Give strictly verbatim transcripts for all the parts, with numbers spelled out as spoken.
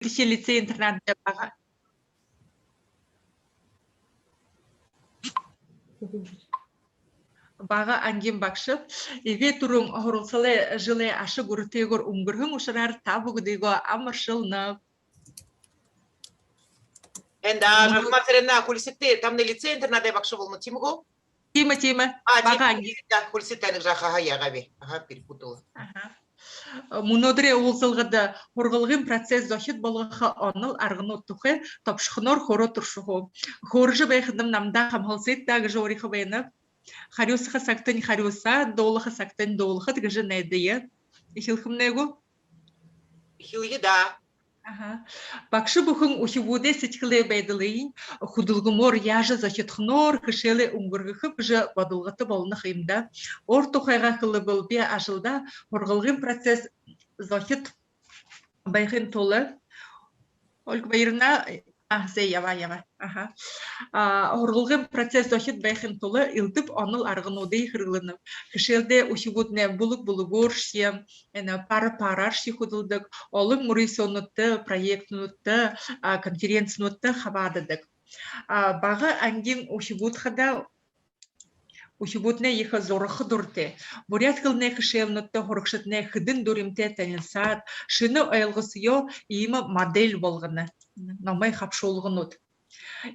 Тиихэдэ лицей-интернатда бага, бага ангиин багша. Эгээ түрүүн һуралсалай жэлээ аша гүрэнтэйгөөр үнгэрһэн ушараар та бүгэдыгөө амаршалнаб. Эндэ, Жаргалма Цыреновна, хүлисэгты, тамнай лицей-интернадай багша болоно, тиимэ гү? Тиимэ, тиимэ. А, бага тиимэ. Ангиин. Да, хүлисэгты, таныг жаахан яагааб. Аха, перепутала. Аха. Мүнөөдэрэй уулзалгада һургалгын процесс зохид болгохо онол арганууд тухай тобшохоноор хөөрөө туршахаб. Хөөрэжэ байхадам намда хамһалсыт даа гэжэ уряха байнаб. Харюусаха сагтань харюусаад, дуулаха сагтань дуулахат гэжэ найдая. Эхилхэмнай гү? Эхилэе даа. Аха. Багша бүхэн үхибүүдэй сэдьхэлэй байдалыень хүдэлгэмөөр яажа зохидхоноор хэшээлээ үнгэргэхэб гэжэ бодолгото болоно ха юм даа. Өөр тухайгаа хэлэбэл, би ажалдаа һургалгын процесс зохид байхын тула. Ольга Баировна, а, зэ, ябаа, ябаа. Аха. А, һургалгын процесс зохид байхын тула элдэб онол аргануудые хэрэглэнэб. Хэшээлдээ үхибүүднай бүлэг-бүлэгөөршье, энэ пара-парааршье хүдэлдэг, олон мүрысөөнүүдтэ, проектнүүдтэ, а, конференцинүүдтэ хабаададаг. А, бага ангиин үхибүүд хадаа үхибүүднай ехэ зураха дуратай. Буряад хэлэнэй хэшээлнүүдтэ һурагшаднай хэдэн дүримтэй танилсаад, шэнэ ойлгосоёо иимэ модель болгоно. Номой хабшуулганууд.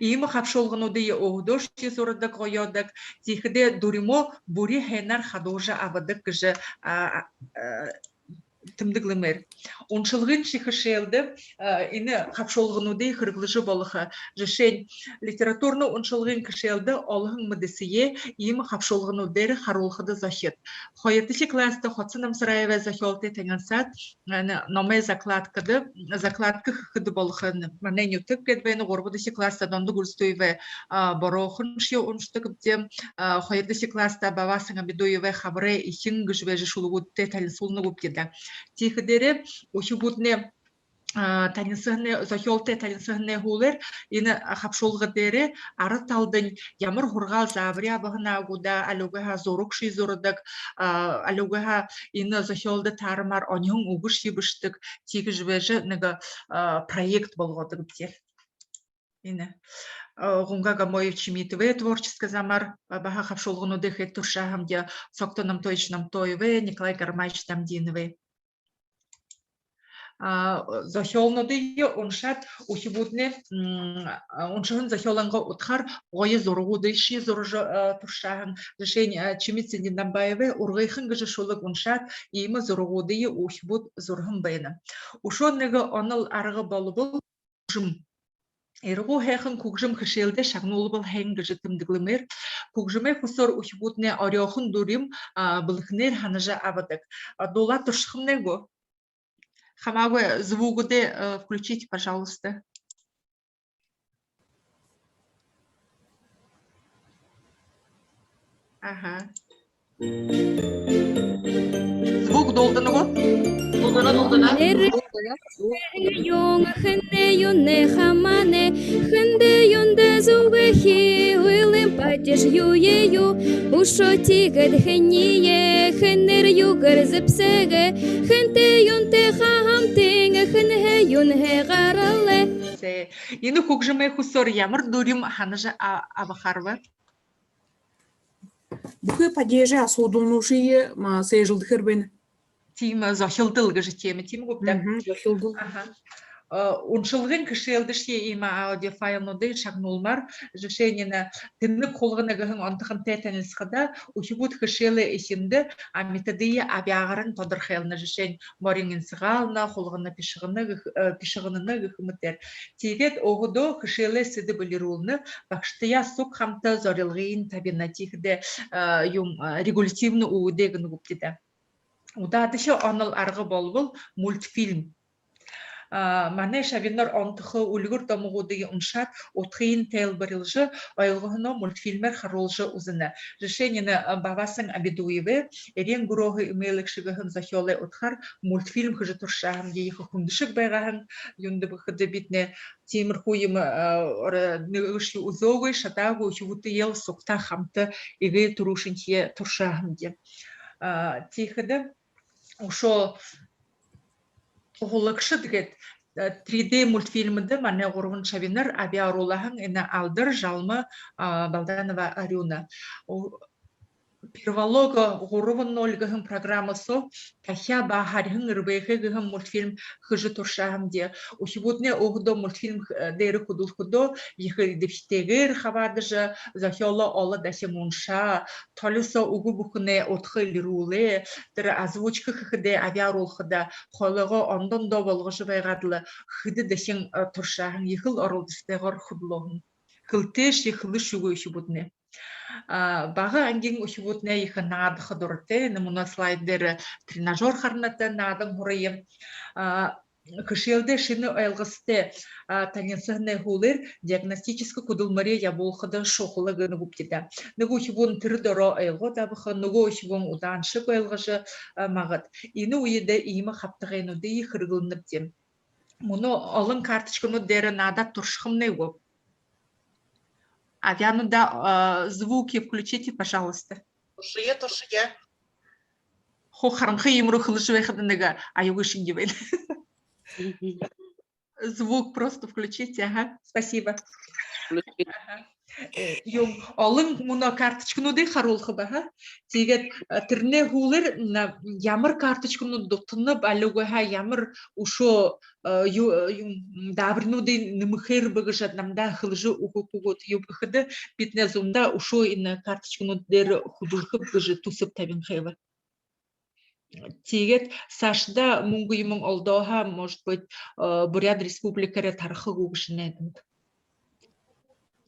Иимэ хабшуулгануудые өөһэдөөшье зурадаг, гоёодог. Тиихэдээ дүримөө бүри һайнаар хадуужа абадаг гэжэ, а, а, тэмдэглэмээр. Уншалгын хэшээлдэ, а, энэ хабшуулгануудые хэрэглэжэ болохо. Жэшээнь, литературна уншалгын хэшээлдэ олоһон мэдэсэеэ иимэ хабшуулганууд дээрэ харуулхада зохид. Хоёрдохи класста Хоца Намсараевай зохёолтой танилсаад, энэ номой закладкада, закладка хэхэдэ болохо. Манай нютаг гээд байна, гурбадахи класста Дондог Гульзытуевай, а, Бороохоншье уншадагбди, а, хоёрдохи класста Бавасан Абидуевай Хабарай эхин гэжэ байжа шүлэгүүдтэй танилсуулнагүйбди даа. Тиихэдээрээ үхибүүднай, а, танилсаһанай, зохёолтой танилсаһанай һүүлээр энэ хабшуулга дээрээ ара талдань ямар һургаал заабари абаһанаа гү даа, али үгы һаа зурагшье зурадаг, а, али үгы һаа энэ зохёолдо таарамаар оньһон үгэшье бэшэдэг, тиигэжэ байжа нэгэ, а, проект болгодогбди. Энэ, а, Гунга Гомоевич Чимитовэй творческэ замаар, а, баһа хабшуулгануудые хээд туршаа һэмди, Согто Номтоевич Номтоевэй, Николай Гармаевич Дамдиновэй. А, зохёолнуудые уншаад, үхибүүднай, м, а, уншаһан зохёолойнгоо удхаар гоё зурагуудыешье зуража, а, туршаа һэн. Жэшээнь, а, Чимит Цыдендамбаевай «Ургыхан» гэжэ шүлэг уншаад, иимэ зурагуудые үхибүүд зураһан байна. Үшөө нэгэ онол арга болбол хүгжэм. Ирагуу һайхан хүгжэм хэшээлдэ шагнуулбал һайн гэжэ тэмдэглэмээр. Хүгжэмэй хүсөөр үхибүүднай орёохон дүрим, а, бэлэхэнээр һанажа абадаг. А, дуулаад туршахамнай гү? Хамаагүй, звук дээрээ, э, включите, пожалуйста. Аха. Звук дуулдана гү? Дуулдана, дуулдана. Нэр юун, хэнэй юунэй хамаанай, хэндэ юундэ зүбхэхи, үйлын падеж юуе юу, үшөө тиигээд хэниие, хэнээр юугээр зэбсэгээ, хэнтэй юунтэй хамтын, хэнһээ юунһээ гаралаа. Зэ, энэ хүгжэмэй хүсөөр ямар дүрим һанажа а-, абахаар бэ? Бүхы падежай асуудалнуудые, ма, сээжэлдэхээр байна. Тиимэ, зохилдол гэжэ тиимэ, тиимэ гүб даа? Мгм, зохилдол. Аха. Э, уншалгын хэшээлдэшье иимэ аудиофайлнуудые шагнуулмаар, жэшээнь, энэ «Тэнэг хулгана» гэһэн онтохонтой танилсахада, үхибүүд хэшээлэй эхиндэ амитадые абяагарынь тодорхойлно, жэшээнь, морин инсагаална, хулгана бишыгана гэх-, э, бишыганана гэхэ мэтээр. Тиигээд өөһэдөө хэшээлэй сэдэб элирүүлнэ, багшатаяа суг хамта зорилгыень табина. Тиихэдэ, э, юм, э, регулятивна үгэдэй гэнэ гүбди даа. Удаадахи онол арга болбол мультфильм. А, манай шабинар онтохо үльгэр домогуудые уншаад, удхыень тайлбарилжа, ойлгоһоноо мультфильмээр харуулжа үзэнэ. Жэшээнь, энэ, а, Бавасан Абидуевай «Эреэн гүрөөһэ эмээлэгшэ» гэһэн зохёолой удхаар мультфильм хэжэ туршаа һэмди, ехэ хүндэшэг байгаа һэн. Юундэб гэхэдэ, бидэнэй тиимэрхүү юумэ, а, ора-, нэгэшье үзөөгүй, шадаагүй, үхибүүдтэеэл сугтаа хамта эгээ түрүүшынхиеэ туршаа һэмди. А, тиихэдэ үшөө туһалагшад гээд, Три Д мультфильмдэ манай гурбан шабинар абяа оруулаа һэн, энэ Алдар, Жалма, а, Балданова Арюна. О, Перволого гурбан ноль гэһэн программа соо «Тахяа ба харьһан эрбээхэй» гэһэн мультфильм хэжэ туршаа һэмди. Үхибүүднай өөһэдөө мультфильм, э, дээрэ хүдэлхэдөө ехэ эдэбхитэйгээр хабаадажа, зохёолоо олон дахин уншаа, толисо үгэ бүхэнэй удха элирүүлээ, тэрэ озвучка хэхэдээ, абяа оруулхада хоолойгоо ондо ондоо болгожо байгаад лэ хэды дахин, э, туршаа һэн, ехэл оролдосотойгоор хүдэлөө һэн. Хэлэтэйшье, хэлэшьегүй үхибүүднай. А, бага ангиин үхибүүднай ехэ наадаха дуратай. Энэ мүнөө слайд дээрэ тренажёр харана даа, наадан һурая. А, хэшээлдэ шэнэ ойлгостой, а, танилсаһанай һүүлээр диагностическа хүдэлмэри ябуулхада шухала гэнэ гүбди даа. Нэгэ үхибүүн тэрэ доро ойлгоод абаха, нүгөө үхибүүн удааншаг ойлгожо, а, магад. Энэ үедэ иимэ хабтагайнуудые хэрэглэнэбди. Мүнөө олон карточканууд дээрэ наадаад туршахамнай гү? Абяануудаа, а, звуки включите, пожалуйста. Туршая, туршая. Хуу харанхы юумэ руу хэлэжэ байхада нэгэ аюулгүй шэнги байна. Звук просто включите, ага, спасибо. Включить. Ага. Э, юм, олон мүнөө карточкануудые харуулха баха. Тиигээд, э, тэрэнэй һүүлээр на-, ямар карточканууд дутанаб, али үгы һаа, ямар үшөө, э, ю-, э, юм, м, даабаринуудые нэмэхээр бэ гэжэ намда хэлэжэ үгэхэ гүт, юуб гэхэдэ, бидэнэй зундаа үшөө энэ карточканууд дээрэ хүдэлхэб гэжэ түсэб табинхай ба. Тиигээд саашадаа мүнгэ юумэн олдоо һаа, может быть, э, Буряад Республикаараа тараха гү гэжэ найданаб.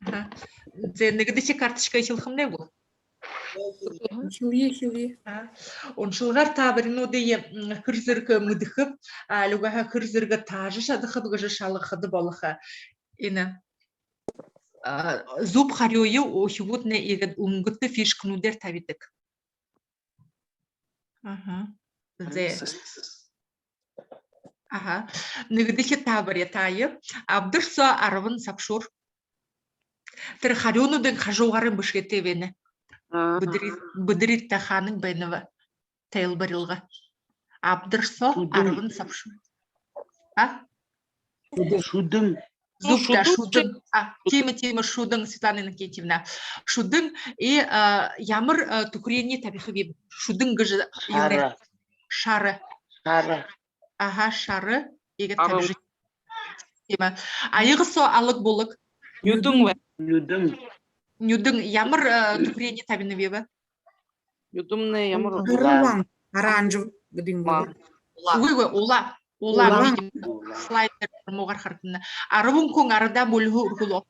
Аха. Зэ, нэгэдэхи карточка эхилхэмнай гү? Эхилэе, эхилэе. А, уншалгаар таабаринуудые, м, хэр зэргэ мэдэхэб, а, али үгы һаа хэр зэргэ таажа шадахаб гэжэ шалгахада болохо. Энэ, а, зүб харюуе үхибүүднай иигээд үнгэтэ фишкэнүүдээр табидаг. Аха. Зэ. Аха. Нэгэдэхи таабари таа. Абдар соо арбан сабшуур. Тэрэ харюунуудынь хажуугаарынь бэшээтэй байна. Аа. Бэдэрыт, бэдэрыт та хаанань байнаб? Тайлбарилга. Абдар соо Шүдэн. Арбан сабшуур. А? Шүдэн. Шүдэн. Зүб даа, шүдэн. Шүдэн. А, тиимэ, тиимэ, шүдэн, Светлана Иннокентьевна. Шүдэн и, а, ямар, а, түхэреэние табихабиб? Шүдэн гэжэ юунэй? Шара. Шара. Шара. Аха, шара. Иигээд табижа. Тиимэ. Аяга соо алаг булаг. Нюдэн бай. Нюдэн. Нюдэн. Ямар, а, түхэреэние табинабиб? Нюдэмнай ямар? Улаан. Улаан. Оранжевый гэдэг юм. Улаан. Улаан. Үгы, үгы, улаан. Улаан. Улаан. Видимо, улаан. Слайд дээрэ муугаар харагдана. Арбан хүн арадаа мүльһэ үргэлөө.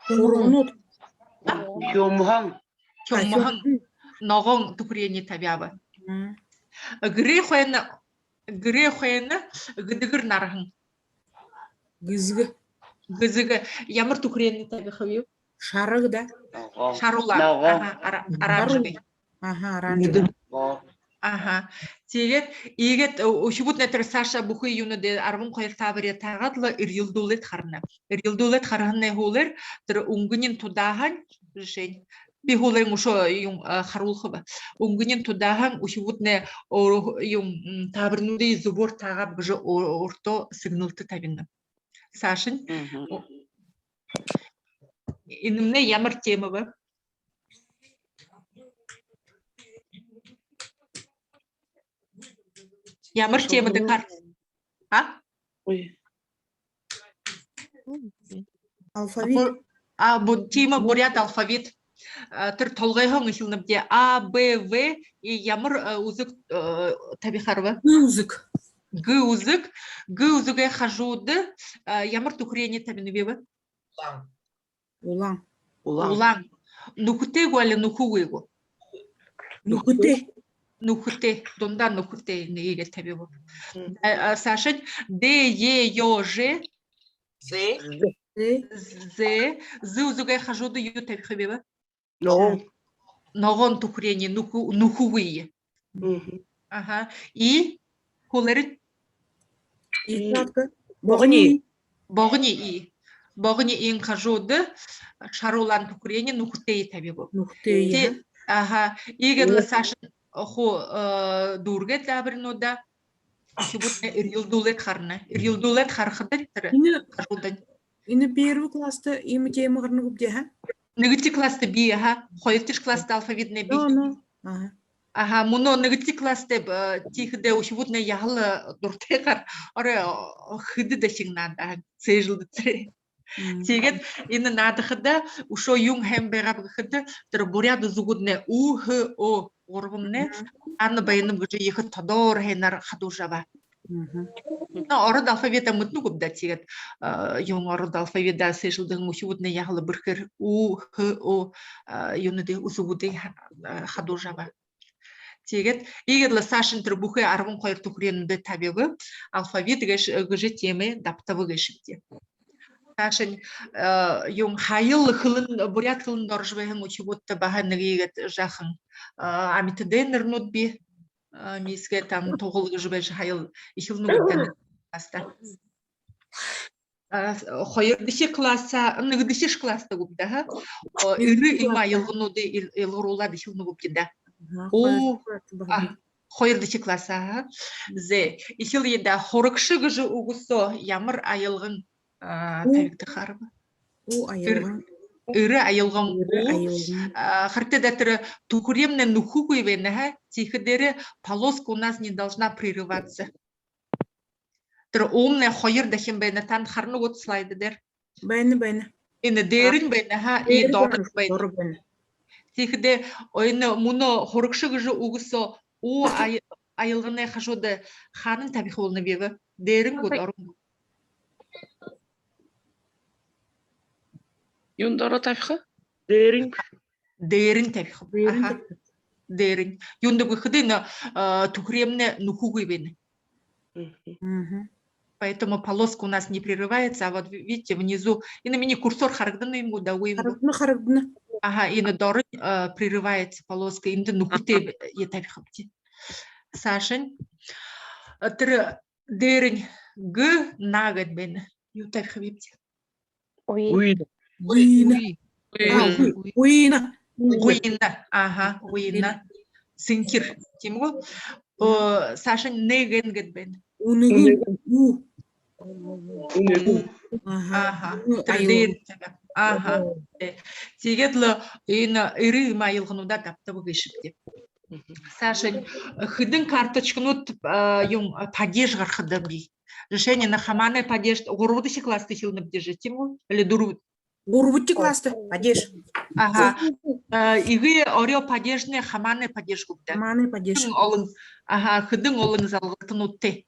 Хурганууд. А? Хюмһан. Хюмһан. А, хюмһан. Ногоон түхэреэние табяаб. Мм. Гэрэй хойно, гэрэй хойно гэдэгээр нараһан. Гэзэгэ. Гэзэгэ. Ямар түхэреэние табихабиб? Шара даа. Шара улаан. Ногоон. Аха, ара-, оранжевый. Шара улаан. Аха, оранжевый. Нюдэн. Аха. Тиигээд, иигээд, ү-, үхибүүднай тэрэ саашаа бүхы юунүүдые, арбан хоёр таабари таагаад лэ эрьелдүүлээд харана. Эрьелдүүлээд хараһанай һүүлээр тэрэ үнгэниинь тудааһаань, жэшээнь, би һүүлээрынь үшөө юм, а, харуулхаб. Үнгэниинь тудааһаань үхибүүднай өө-, юм, м, таабаринуудые зүбөөр таагааб гэжэ өө-, өөртөө сэгнэлтэ табина. Саашань. Мгм. О-, энэмнай ямар тема бэ? Ямар темада кар-, а? Ой. Алфавит. Бу-, а, бу-, тиимэ, буряад алфавит. А, тэрэ толгойһоо эхилнэбди. А, Б, В и ямар, а, үзэг, а, табихаар бэ? Г үзэг. Г үзэг. Г үзэгэй хажууда, а, ямар түхэреэние табинабиб? Улаан. Улаан. Улаан. Улаан. Нүхэтэй гү, али нүхэгүй гү? Нүхэтэй. Нүхэтэй. Дундаа нүхэтэй, нэгэ иигээд табиба. Мм. А, а, саашань Д, Е, Ё, Ж. З. З. З. З үзэгэй хажууда юу табихабиб? Ногоон. Ногоон түхэреэние, нүхэ-, нүхэгүй. Мгм. Аха. И? Һүүлээрынь? И. И. Богони. Богони и. Богони и-ин хажууда шара улаан түхэреэние, нүхэтэй и табиба. Нүхэтэй и, тэ-, аха. Аха. Иигээд лэ саашань хуу, э, дүүргээд лэ абаринуудаа. Үхибүүднай эрьелдүүлээд харана. Эрьелдүүлээд харахада тэрэ Энэ, хажуудань. Энэ первый класста иимэ тема гарана гүбди, аха? Нэгэтэ класста бии, аха. Хоёрдохи класста алфавитнай бии. Но, но. Аха. Аха, мүнөө нэгэтэ класста, э, тиихэдэ үхибүүднай яһала, э, дуратайгаар орой, э, хэдэ дахин наадаа, сээжэлдэдэг. Мгм. Тиигээд энэ наадахада үшөө юун хэм байгааб гэхэдэ, тэрэ буряад үзэгүүднай у, х, о гурбамнай, мгм, хаана байнаб гэжэ ехэ тодор һайнаар хадуужа абаа. Мгм. Но ород алфавитаа мэдэнэ гүб даа, тиигээд, а, юун, ород алфавитаа сээжэлдэһэн үхибүүднай яһала бэрхээр у, х, о, а, юунүүдые, үзэгүүдые ха-, а, хадуужа абаа. Тиигээд иигээд лэ саашань тэрэ бүхы арбан хоёр түхэреэнүүдые табяба. Алфавит гээшэ, гэжэ темэ дабтаба гээшэбди. Саашань, э, юун, һаял хэлэн, буряад хэлэн доро байһан үхибүүдтэ баһа нэгэ иигээд жаахан, э, амитадай нэрэнүүд бии. Э, миисгэй, там тугал гэжэ байжа һаял эхилнэ гүб даа, нэгэдэхи класста. А, с-, хоёрдохи класста, нэгэдэхи класста гүб даа, аха? О, нэгэдэхи класста. Эрэ иимэ аялгануудые ил-, илгаруулаад эхилнэ гүбди даа. Аха, у, хоёрдохи класста баһа. А, хоёрдохи класста, аха. Зэ, эхилэе даа, һурагша гэжэ үгэ соо ямар аялган, а, у табигдахаарб? У аялган. Эр-, эрэ аялган. Эрэ у аялган. А, харагты даа, тэрэ түхэреэмнай нүхэгүй байна, аха. Тиихэдээрээ полоска у нас не должна прерываться. Тэрэ у-мнай хоёр дахин байна. Таанад харана гүт слайд дээрэ? Байна, байна. Энэ дээрэнь байна, аха, и дээрэнь доронь байна, байна. Доро байна. Тиихэдээ энэ мүнөө һурагша гэжэ үгэ соо у ая-, аялганай хажууда хаанань табиха болонобиб? Дээрэнь гү, дороо гү? Юун доро табиха? Дээрэнь. Дээрэнь табиха. Дээрэнь. Аха. Табиха. Дээрэнь. Юундэб гэхэдэ, энэ, а, түхэреэмнай нүхэгүй байна. Мгм. Мгм. Поэтому полоска у нас не прерывается, а вот ви-, видите, внизу, энэ минии курсор харагдана юм гү, даа, үгы юм гү? Харагдана, харагдана. Аха, энэ доронь, а, прерывается полоска, эндэ нүхэтэй, э, табихабди. Саашань. А, тэрэ дээрэнь г, на гээд байна. Юу табихабибди? Уй. Уй. Уйна. Уй. А, уй-, уйна. Уйна. Аха, уйна. Сэнхир, тиимэ гү? О, саашань нэ гээд байна. Үнэгэн. Үнэгэн. У. Үнэгэн. Аха. Аха. Ү, тэрэ аялган. Дээрэнь табяа. Аха. Аха. Э, тиигээд лэ энэ эрэ иимэ аялгануудаа дабтаба гээшэбди. Мгм. Саашань, э, хэдэн карточканууд, а, юун, а, падеж гарахада бии. Жэшээнь, энэ хамаанай падеж, гурбадахи класста эхилнэбди жэ, тиимэ гү? Или дүрбэ-, Гурбадахи класста падеж. Аха. Э, эгээ орёо падежнай хамаанай падеж гүб даа. Хамаанай падеж. Хэдэн олон, аха, хэдэн олон залгалтануудтай.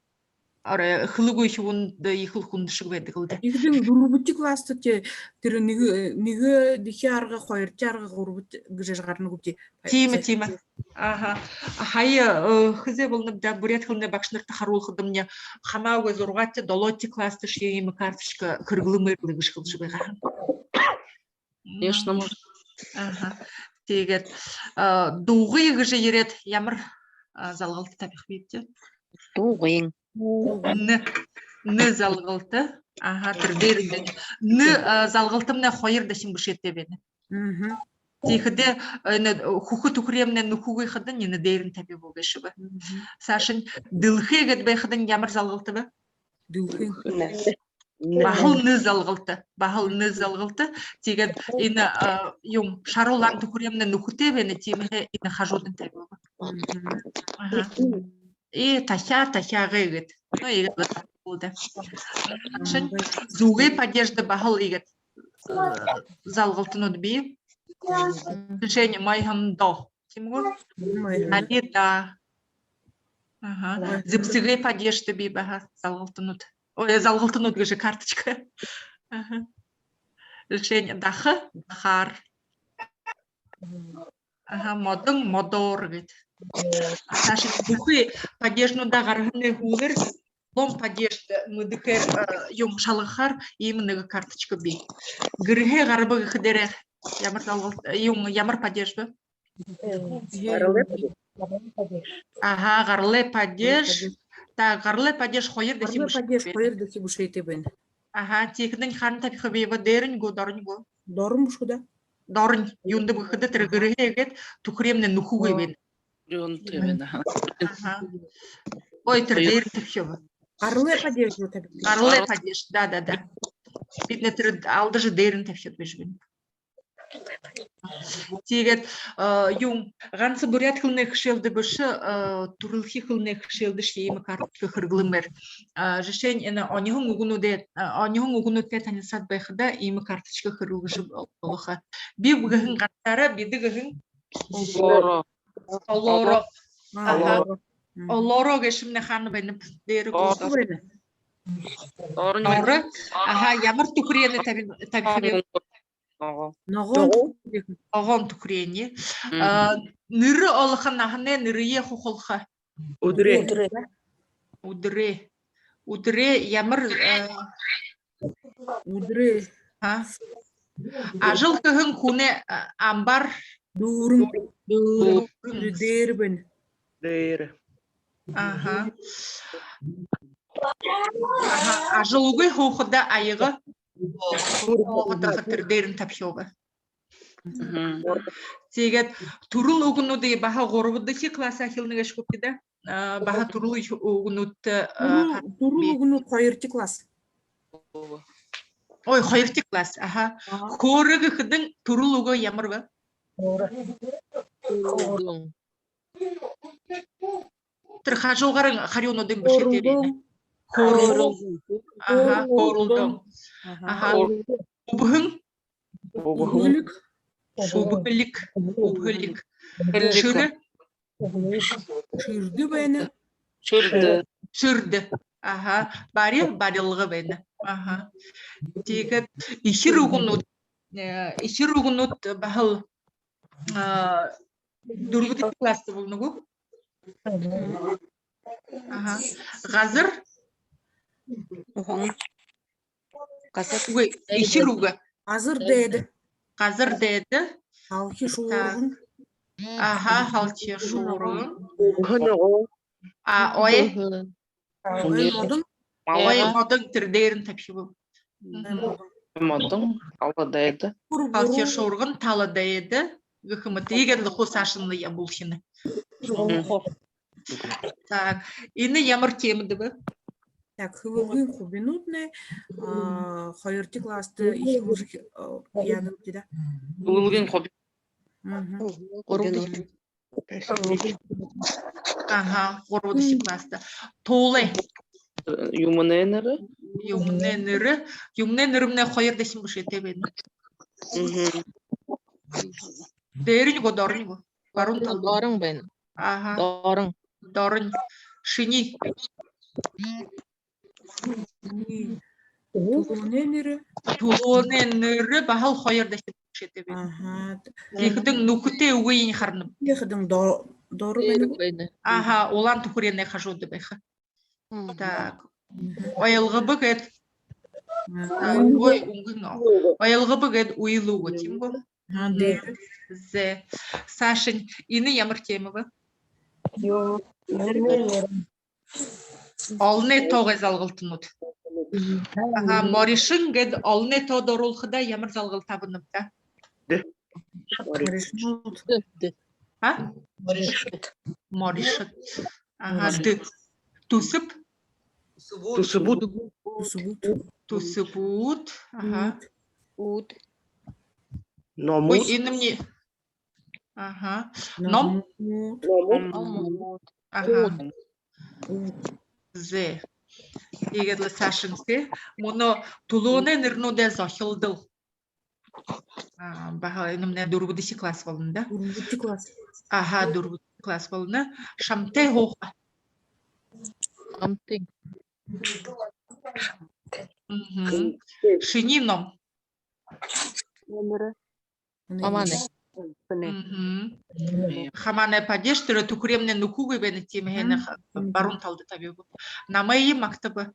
Орой хэлэгүй үхибүүндэ ехэл хүндэшэг байдаг лэ даа. Тиихэдэнь дүрбэдэхи класста тэ-, тэрэ нэгэ, нэгэдэхи арга, хоёрдохи арга, гурбадахи гэжэ гарана гүбди. Тиимэ, тиимэ. Аха. Һая, э, хэзээ болоноб даа, буряад хэлэнэй багшанарта харуулхадамни, хамаагүй зургаадахи, долоодохи классташье иимэ карточка хэрэглэмээр лэ гэжэ хэлэжэ байгаа. Конечно, может. Аха. Тиигээд, а, дугы гэжэ ерээд, ямар, а, залгалта табихабибди? Дугын. Н, н залгалта. Аха, тэрэ дээрэнь байна. Н, а, залгалтамнай хоёр дахин бэшээтэй байна. Мгм. Тиихэдээ, э, энэ хүхэ түхэреэмнай нүхэгүй хадань энэ дээрэнь табиба гээшэб. Мгм. Саашань дэлхэй гээд байхадань ямар залгалта бэ? Дэлхэй. Н. Баһал н залгалта. Баһал н залгалта. Тиигээд энэ, а, юун, шара улаан түхэреэмнай нүхэтэй байна, тиимэһээ энэ хажуудань табиба. Мгм. Аха. И тахяа, тахяагай гээд. Ну, иигээд лэ табиба даа. Саашань зүгэй падежда баһал иигээд, э, залгалтанууд бии. Жэшээнь, майһандо. Тиимэ гү? Майһан. Нарийда. Аха. Майһан. Зэбсэгэй падежда бии баһа залгалтанууд. Ой, залгалтанууд гэжэ, карточка. Аха. Жэшээнь, даха, дахаар. Аха, модон, модоор гээд. Саашань бүхы падежнуудаа гараһанай һүүлээр лом падежта мэдэхээр, э, юун, шалгахаар иимэ нэгэ карточка бии. Гэрһээ гараба гэхэдээрээ ямар залгалт-, юун, ямар падеж бэ? Гаралай падеж. Аха, гаралай падеж. Та, гаралай падеж хоёр дахин бэшээтэй байна. Гаралай падеж хоёр дахин бэшээтэй байна. Аха, тиихэдэнь хаана табихабиб? Дээрэнь гү, доронь гү? Доронь бэшэ гү даа. Доронь. Юундэб гэхэдэ, тэрэ гэрһээ гээд түхэреэмнай нүхэгүй байна. Юун тээ байна, аха. Аха. Ой, тэрэ дээрэнь табихаб. Гаралай падеж гү табихаб? Гаралай падеж, да, да, да. Бидэ тэрэ алдажа дээрэнь табихаб гэжэ байна. Тиигээд, э, юун, ганса буряад хэлэнэй хэшээлдэ бэшэ, э, түрэлхи хэлэнэй хэшээлдэшье иимэ карточка хэрэглэмээр. Э, жэшээнь, энэ оньһон үгэнүүдые, э, оньһон үгэнүүдтэй танилсаад байхадаа иимэ карточка хэрэглэжэ болохо. Би гэһэн гансаараа, бидэ гэһэн олоороо. Олоороо. Аха. Олоороо. Мгм. Олоороо гээшэмнай хаана байнаб? Дээрэ гү? Доро. Доро. Аха, ямар түхэреэнэй таби-, табихаб? Ногоон. Ногоон. Ногоон түхэреэнэй. Мгм. А, нэрэ олохо, наһанай нэрые хухалха. Үдэрэй. Үдэрэй. Үдэрэй. Үдэрэй ямар, э, Үдэрэй. А? Ажал хэһэн хүнэй, а, амбаар. Дүүрэн. Дүүрэн. Дээрэ байна. Дээрэ. Аха. Аха. Ажалгүй һуухада аяга. Һуухада тэрэ дээрэнь табихаб. Мгм. Тиигээд түрэл үгэнүүдые баһа гурбадахи классаа хэлэнэ гээшэ гүбди даа. А, баһа түрэл үгэнүүдтэ, а, түрэл, түрэл үгэнүүд хоёрдохи класс. Ой, хоёрдохи класс, аха. Аха. Хөөрэ гэхэдэнь түрэл үгэ ямар бэ? Хөөрэ. Тэрэ хажуугаарнь харюунуудынь бэшээтэй байна. Хөөрэлдөөн. Аха, хөөрэлдөөн. Аха. Үбһэн. Үбһэн. Үбһэлиг. Үбһэлиг. Үбһэлиг. Шэрэ. Шэрдэ байна. Шэрдэ. Шэрдэ. Аха. Бари, барилга байна. Аха. Тиигээд эхир үгэнүүд, э, эхир үгэнүүд баһал, а, дүрбэдэхи класста болоно гү? Аха. Газар. Уһан. Газар. Үгы, эхир үгэ. Газар дээдэ. Газар дээдэ. Һалхи шуурган. Аха, һалхи шуурган. Үбһэ ногоон. А, ой. Ой модон. Ой модон тэрэ дээрэнь табихаб. Мгм. Модон, тала дээдэ. Һалхи шуурган, тала дээдэ гэхэ мэтэ. Иигээд лэ хуу саашань лэ ябуулхинь. Так, энэ ямар темэдэ бэ? Так, хүбүүн хубинууднай, а, хоёрдохи класста эхилжэ, а, яанабди даа. Хүбүүн хуби. Мгм. Гурбадахи. Аха, гурбадахи класста. Туулай. Юумэнэй нэрэ. Юумэнэй нэрэ. Юумэнэй нэрэмнай хоёрдохинь бэшээтэй байна. Мгм. Дээрэнь гү, доронь гү? Баруун тал. Доронь байна. Аха. Доронь. Доронь. Шинии. Түлөөнэй нэрэ. Түлөөнэй нэрэ баһал хоёрдохинь бэшээтэй байна. Аха. Тиихэдэнь нүхэтэй үгыень харанаб. Тиихэдэнь до-, доро байна. Аха, улаан түхэреэнэй хажууда байха. Мгм. Так. Мгм. Ойлгобо гээд. А, ой, үнгын. Ойлгобо гээд үйлэ үгэ, тиимэ гү? А, дээрэ. Зэ. Саашань, энэ ямар тема бэ? Ё, олоной тоогой залгалтанууд. Аха, моришон гээд олоной тоодо оруулхада ямар залгалта абанаб даа? Дэ. Моришон. Дэ, дэ. А? Моришон. Моришон. Аха, дэ. Түсэб? Түсэбүүд. Түсэбүүд. Түсэбүүд. Аха. Үүд. Номууд. Ой, энэмни. Аха. Ном? Номууд. Номууд. Аха. Зэ. Тиигээд лэ саашань тээ. Мүнөө түлөөнэй нэрэнүүдэй зохилдол. А, баһа энэмнай дүрбэдэхи класс болоно даа. Дүрбэдэхи класс. Аха, дүрбэдэхи класс болоно. Шамтай һууха. Шамтай. Мгм. Шинии ном. Номер. Хамаатай. Мгм. Хамаатай падеж, тэрэ түхэреэмнай нүхэгүй байна, тиимэһээ ха-, баруун талада табяагүй. Намайе магтаба.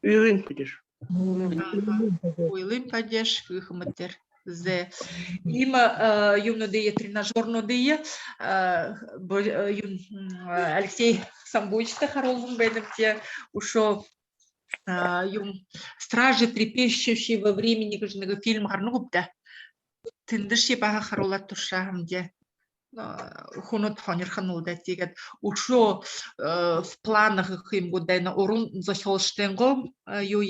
Үйлын падеж. Аха. Үйлын падеж гэхэ мэтээр. Зэ. Иимэ, э, юумэнүүдые, тренажёрнуудые, э, бо-, э, юун, м, Алексей Самбуевичта харуулһан байнабди, үшөө, э, юун, «Стражи трепещущего времени» гэжэ нэгэ фильм гарана гүб даа. Тэндэшье баһа харуулаад туршаа һэмди. хүнүүд һонирхоно лэ даа. Тиигээд үшөө в планах гэхэ юм гү даа, энэ уран зохёолшодойнгоо юу,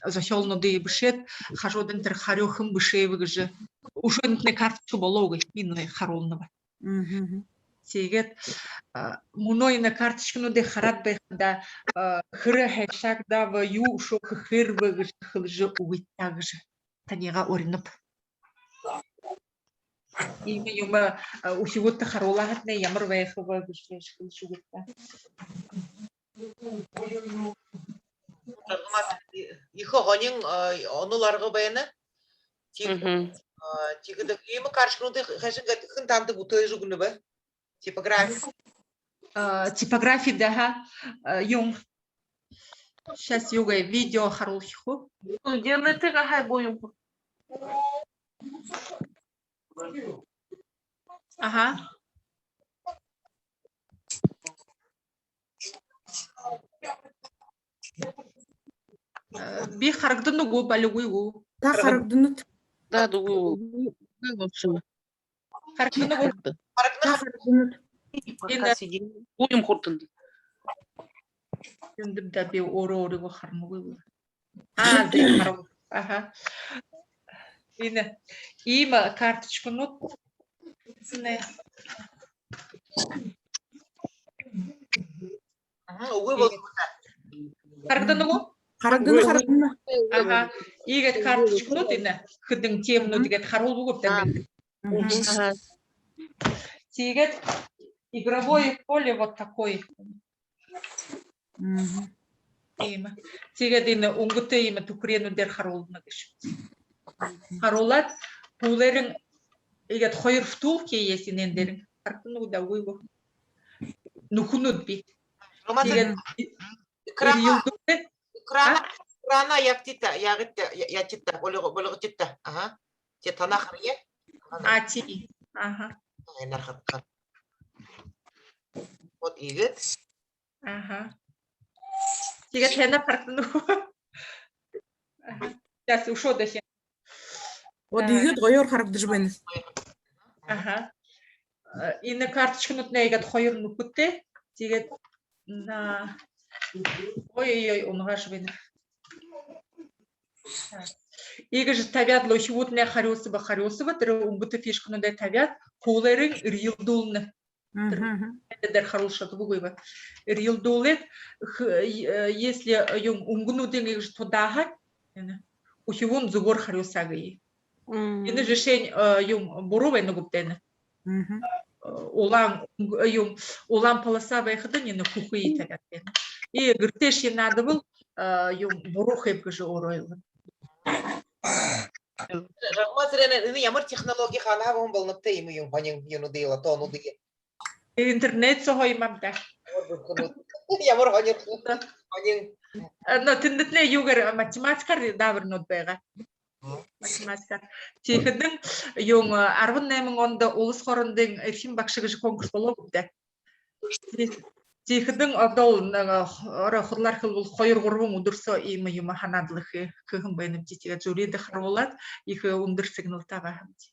зохёолнуудые бэшээд, хажуудань тэрэ харюу хэн бэшээб гэжэ үшөө энэтнай карточка болоогүй, энэ харуулнаб. Тиигээд мүнөө энэ карточкануудые хараад байхадаа, хэр һайшаагдааб, юу үшөө хэхээрб гэжэ хэлэжэ үгыт даа гэжэ таниие уринаб. Иимэ юумэ үхибүүдтэ харуулаа һаатнай, ямар байхаб гэжэ хэлэжэ үгыт даа. Ехэ һонин онол арга байна. Тиихэдэ иимэ карточкануудые хайшан гээд, хэн танда бүтээжэ үгэнэ бэ? Типографи. Типографи даа, ха. Юун. Сейчас юугээ, видео харуулхи гү. Студеннүүдтэ һайн гү юм? Аха. Би харагдана гү, балигүй гү? Та харагданат. Да, дугу. Харагдана гү? Харагдана. Та харагданат. Энэ гү юм хурдан. Эндэ даа би өөрөө өөрийгөө харанагүй. А, зэ, харав. Аха. Энэ иимэ карточканууд. Нэ. Үгы бол. Харагдана гү? Харагдана, харагдана. Аха. Иигээд карточканууд энэ хэдэн теманууд иигээд харуулба гү даа. Аха. Тиигээд игровое поле вот такое. Иимэ. Тиигээд энэ үнгэтэ иимэ түхэреэнүүдээр харуулна гэжэ. Харуулаад, пүүлээрнь иигээд хоёр втулки есть энээн дээрэнь. Харагдана гү даа, үгы гү? Нүхэнүүд бии. Тиигээд экрана, экрана, экрана яагты даа, яагты даа, яагты даа, болго, болготы даа. Аха. Тэ танаа харая. А, тии. Аха. Энээр хатхан. Вот иигээд. Аха. Тиигээд танаа харагдана гү? Аха. Сейчас үшөө дахин. Вот иигээд гоёор харагдажа байна. Аха. Энэ карточканууднай иигээд хоёр нүхэтэй. Тиигээд на, ой-ой-ой, унагаажа байна. Иигэжэ табяад лэ, үхибүүднай харюусаба, харюусаба, тэрэ үнгэтэ фишкануудые табяад, пүүлээрнь эрьелдүүлнэ. Тэрэ дээр харуулшад үгы бэ. Эрьелдүүлээд, если юун, үнгэнүүдынь иигэжэ тудаа һаа, энэ, үхибүүн зүгөөр харюусаа гээ. Энэ жэшээнь юун, буруу байна гүб даа энэ. Улаан, юун, улаан полоса байхадань, энэ, хүхы табяад байна. И гэртээшье наадабал, юун, буруу хээб гэжэ өөрөө ойлгоно. Жагма, тэрэ энэ ямар технологи, хаанаһаа болонобта иимэ юун, һонин юунүүдые, лотонуудые? Интернет соо һуумам даа. Ямар һонин, һонин. Но тэндэтнай юугээр, математикаар даабаринууд байгаа. Математикаар. Тиихэдэнь юун, арбан найман ондо улас хоорондын эрхим багша гэжэ конкурс болоо гүб даа. Тиихэдэнь одоол нэгэ, орой хуралаар хэлэбэл, хоёр-гурбан үдэр соо иимэ юумэ һанаад лэ хэ-, хэһэн байнабди. Тиигээд жюридэ харуулаад, ехэ үндэр сэгнэлтэйгээ һаабди.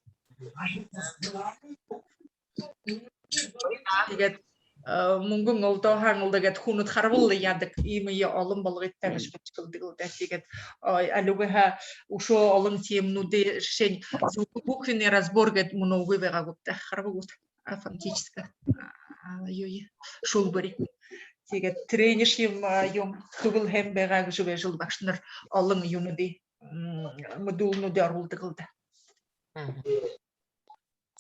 Тиигээд мүнгэн олдоо һаань лэ гээд, хүнүүд харабал яадаг, иимэ олон болгыт даа гэжэ бэшэжэ хэлэдэг лэ даа. Тиигээд, ой, алюугаа үшөө олон темануудые, жэшээнь, звукобуквенный разбор гээд мүнөө үгы байгаа гүб даа. Харабал гүт? А, фонетическа, а, юу, юу, шүлбэри. Тиигээд тэрээнэйшье юумэ, юумэ хэбэл һайн байгаа гэжэ байжал, багшанар олон юумэдые, мэдүүлэлнүүдые оруулдаг лэ даа.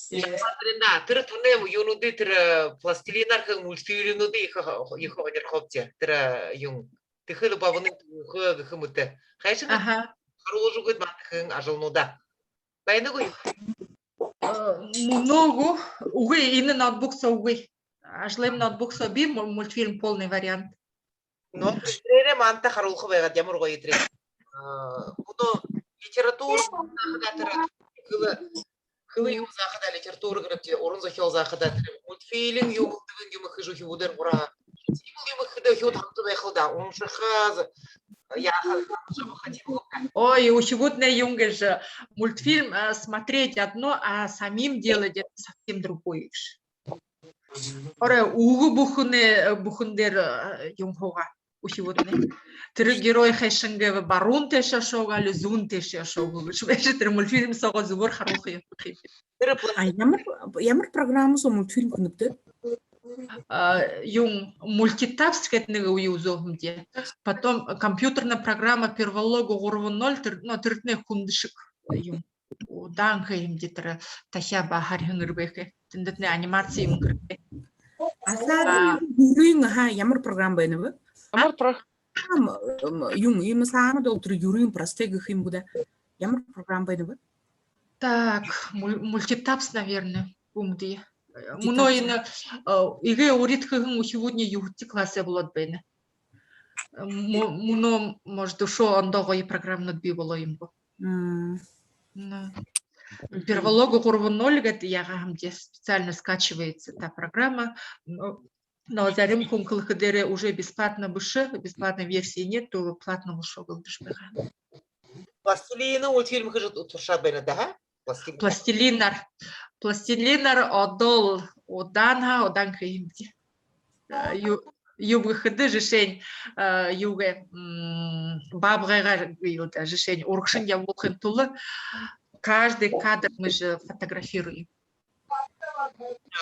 Екатерина, тэрэ танай юумэнүүдые, тэрэ пластилинаар хэһэн мультфильмнүүдые ехэ, ехэ һонирхообди. Тэрэ юун, «Тэхэл бабанын түүхэ» гэхэ мэтэ. Хайшан харуулжа үгыт манда хэһэн ажалнуудаа. Байна гү? Мүнөө гү? Үгы, энэ ноутбук соо үгы. Ажалайм ноутбук соо бии мультфильм, полный вариант. Но тэрээрээ манда харуулха байгаад, ямар гоё тэрэ. Мүнөө литература заахадаа, тэрэ хэлэ, хэлэ юумэ заахадаа, литература гэртээ, уран зохёол заахадаа, тэрэ мультфильм юумэ, юумэ хэжэ үхибүүдээр һураа. Тиимэл юумэ хэхэдээ үхибүүд хамта байха лэ даа, уншаха, Яаха. Ой, үхибүүднай юун гэжэ, мультфильм смотреть одно, а самим делать это совсем другое гэжэ. Орой үгэ бүхэнэй, бүхэн дээрэ юун һуугаа, үхибүүднай. Тэрэ герой хайшан гээ, баруун тээшэ ошоо гү, али зүүн тээшэ ошоо гү гэжэ байжа, тэрэ мультфильм соогоо зүбөөр харуулха юм. А ямар, ямар программа соо мультфильм хэнэбта? Юун, мультитапс гээд нэгэ үе үзөө һэмди. Потом компьютерная программа Перволого гурбан ноль, тэрэ, но, тэрэтнай хүндэшэг юм. Удаан хээ һэмди, тэрэ тахяа ба харьһан эрбээхэй. Тэндэтнай анимаци юм хэрэгтэй. А саада юрын, аха, ямар программа байнаб? Ямар про- Юун, иимэ саанад бол тэрэ юрын простой гэхэ юм гү даа. Ямар программа байнаб? Так, мультитапс, наверное, үмдэ. Мүнөө энэ эгээ урид хэһэн үхибүүднай юһэдэхи классай болоод байна. Мүнөө, может, үшөө ондоо гоё программанууд бии болоо юм гү. Перволого гурбан ноль гээд яагаа һэмди, специально скачивается та программа. Но зарим хүн хэлэхэдээрээ уже бесплатно бэшэ, бесплатной версии нет, то платно бэшэ гэлдэжэ байгаа. Пластилинай мультфильм хэжэ туршаад байна даа, ха? Пластилин. Пластилинаар. Пластилинаар одоол удаан, ха, удаан хээ һэмди. Юу, юу гэхэдэ, жэшээнь, юу гээ, баабгайгаар гээл даа, жэшээнь, урагшань ябуулхын тула каждый кадр мы же фотографируем.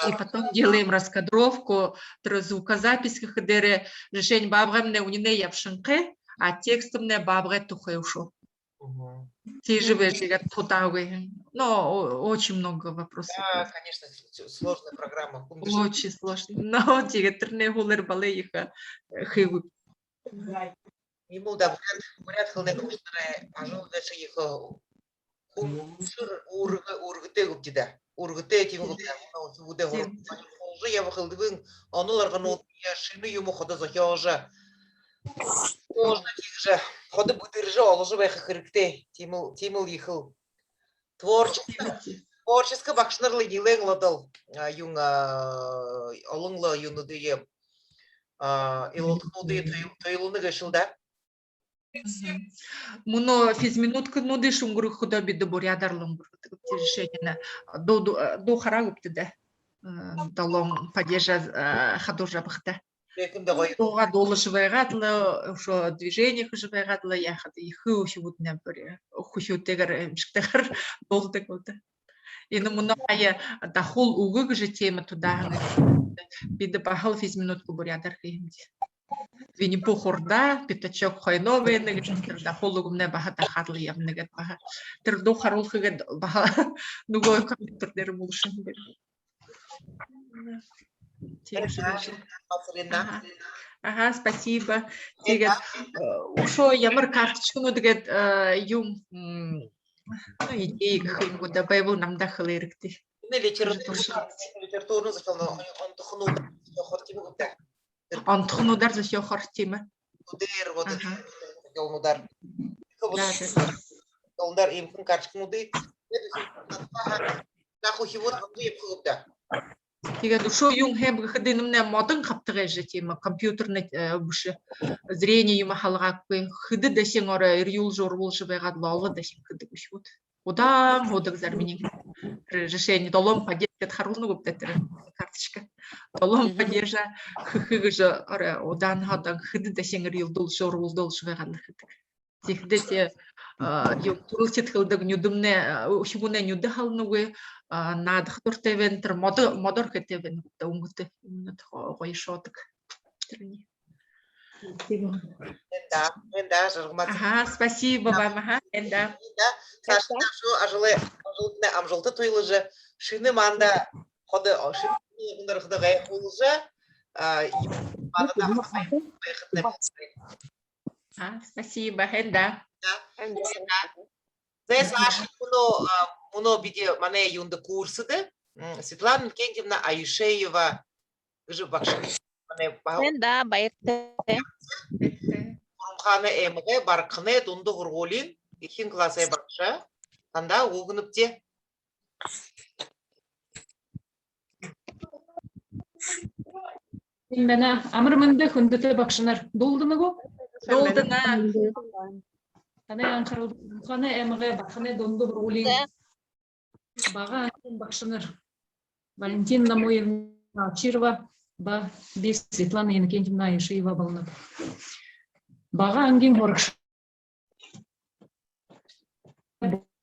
И потом делаем раскадровку, тэрэ звукозапись гэхэдээрээ, жэшээнь, баабгаймнай үнинэй ябашанхай, а текстмнай баабгай тухай үшөө. Тиижэ байжа, иигээд тудаагүй. Но очень много вопросов. Да, конечно, сложная программа. Очень сложно. Но тиигээд тэрэнэй һүүлээр балай ехэ хээгүй. Иимэл даа, буряад, буряад хэлэнэй багшанарай ажал гээшэ ехэ хүшэр, үүргэ, үүргэтэй гүбди даа. Үүргэтэй тиимэ гүбди даа. Хүбүүдэй һур-, һургуулида ябаха элдэбын онол аргануудые, шэнэ юумэ ходо зохёожо, зохёожо, тиигэжэ ходо бэдэржэ оложо байха хэрэгтэй. Тиимэл, тиимэл ехэл. Творческий, творческий багшанар лэ нилээн лэ одоол, юун, олон лэ юунуудые, илалтануудые тойл-, тойлоно гээшэл даа. Мүнөө физминуткануудые үнгэргэхэдөө бидэ буряадаар лэ үнгэргэдэг. Жэшээнь, дуу, дуу, дуу хараа гүбта даа. Долоон падежа хадуужа абахадаа. Дуугаа дуулажа байгаад лэ, үшөө движение хэжэ байгаад лэ, яахада ехэ үхибүүднай бүри хүхюутэйгээр, эмшэгтэйгээр дуулдаг лэ даа. Энэ мүнөө һая «Дахуул үгэ» гэжэ темэ тудааһан. Бидэ баһал физминутка буряадаар хээ һэмди. Винни-Пух урдаа, Пятачок хойноо байна гэжэ, тэрэ «Дахуул үгэмнай» баһа дахаад лэ ябана гээд баһа. Тэрэ дуу харуулха гээд баһа нүгөө компьютер дээрэ булшаһан байна. Тиигэжэ. Ага. Ага, спасибо. Тиигээд үшөө ямар карточканууд гээд, юун, ну, идея гэхэ юм гү даа, байбал намда хэлээ хэрэгтэй. Литературный, литературный зохёолнууд, онтохонууд зохёохоор тиимэ гү даа. Онтохонуудаар зохёохоор тиимэ. Үдэр, вот, ага, зохёолнуудаар. Да, да. Зохёолнуудаар иимэхэн карточкануудые. Дахуу хибүүд хамта ябаха гүб даа. Тиигээд үшөө юун хэб гэхэдэ, энэмнай модон хабтагай жэ, тиимэ, компьютерный бэшэ, зрение юумэ халгаагүй. Хэды дахин орой эрьюулжэ, урбуулжа байгаад лэ, олон дахин хэдэг үхибүүд. Удаан һуудаг зариманиинь. Жэшээнь, долоон падеж гээд харуулна гүб даа тэрэ карточка. Долоон падежа хэхэ гэжэ орой удаан һуудаг, хэды дахин эрьюулдүүлжэ, урбуулдуулжа байгаад лэ хэдэг. Тиихэдээ тээ, юун, түрэл сэдьхэлдэ нюдэмнай, үхибүүнэй нюдэ халанагүй, наадаха дуратай байна, тэрэ модо, модоор хэтэй байна гүб даа, үнгэтэй, үнгэтэй, гоё шоодог. Тэрэниие. Энда, энда, жаргамаа. Аха, спасибо вам, аха, энда. Энда, саашадаа үшөө ажалай, ажалдатнай амжалта туйлажа, шэнэ манда ходо, шэнэ хүнэй ходо гайхуулжа, манда ходо гайхуулжа байхатнай. А, спасибо, энда. Да. Энда. Зэ, саашань мүнөө, мүнөө бидэ манай юундэ, курсда Светлана Иннокентьевна Аюшеева гэжэ багша. Манай ба-, энда, баяртай. Хурамхаанай аймагай Баргаханай дунда һургуулиин эхин классай багша. Танда үгэ үгэнэбди. Эндэ, амар мэндэ, хүндэтэ багшанар. Дуулдана гү? Дуулдана. Танай анхаралда Ханханай аймагай Барханай дунда һургуулиин бага ангиин багшанар Валентина Намуевна Очирова ба би, Светлана Иннокентьевна Аюшеева болоноб. Бага ангиин һурагша